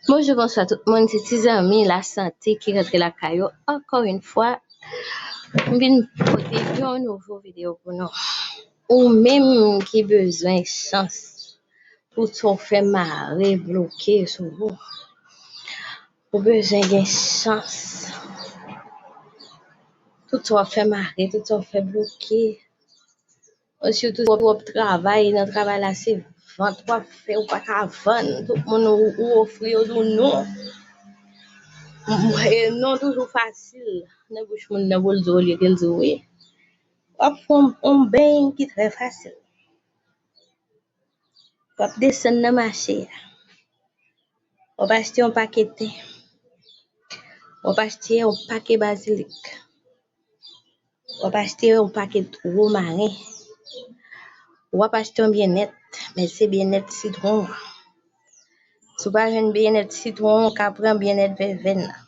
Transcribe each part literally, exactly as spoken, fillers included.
Bonjou, bonswa tout moun, se ti zanmi lasante ki rantre lakay yo ankò yon fwa. M vin pote yon nouvo videyo pou nou. Ou menm ki bezwen chans, tout sa w fè mare, bloke sou ou. Ou bezwen gen chans. Tout sa w ap fè mare, tout sa w fè bloke. Ou sitou w ap travay, nan travay la se vant w ap fè, ou pa ka vann. Tout moun ou, ou ofri yo di w non. E non toujou fasil nan bouch moun nan pou l di w olye ke l di w wi. W ap fè yon, yon beny ki trè fasil. W ap desann nan mache a. W ap achte yon pake ten. W ap achte yon pake bazilik. W ap achte yon pakèt womaren. W ap achte yon byennèt, men se byennèt sitwon an. Si w pa jwenn byennèt sitwon an, w ka pran byennèt vèvèn nan.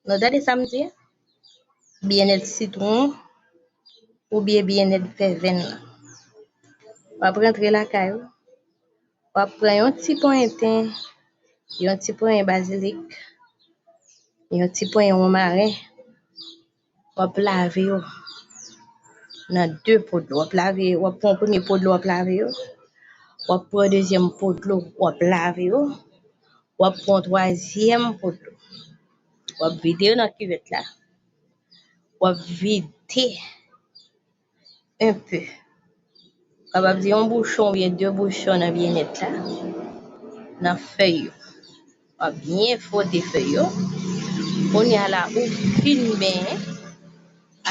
Nou tande sa m di a? Byennèt sitwon oubyen byennèt vèvèn nan. W ap rantre lakay ou. W ap pran yon ti ponyen ten, yon ti ponyen bazilik, yon ti ponyen womaren. W ap lave yo nan de po dlo. W ap lave, w ap pran premye po dlo, w ap lave yo. W ap pran dezyèm po dlo, w ap lave yo. W ap pran twazyèm po dlo. W ap vide yo nan kivèt la. W ap vide un peu. Kapab di yon bouchon oubyen de bouchon nan byennèt la, nan fèy yo. W ap byen fwote fèy yo. Kounye a la, ou fin benyen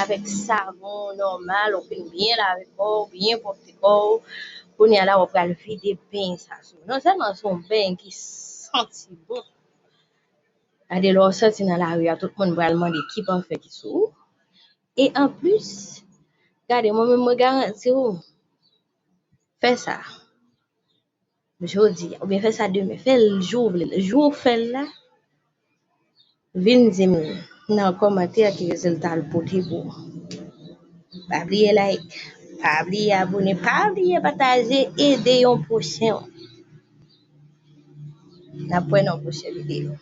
avèk savon nòmal, ou fin byen lave kò w, byen pwòpte kò w. Kounye a la, w ap pral vide beny sa sou ou. Non sèlman se yon beny ki santi bon, gade lè w soti nan lari a, tout moun pral mande ki pafè ki sou ou. E anplis, gade, mwen menm mwen garanti w, fè sa jodi a, oubyen fè sa demen, fè l jou w vle l. Jou w fè l la, vin di m nan kòmantè ki rezilta l pote pou ou. Pa bliye like, pa bliye abone, pa bliye pataje, ede yon pwochen w. N ap wè nan yon pwochen videyo.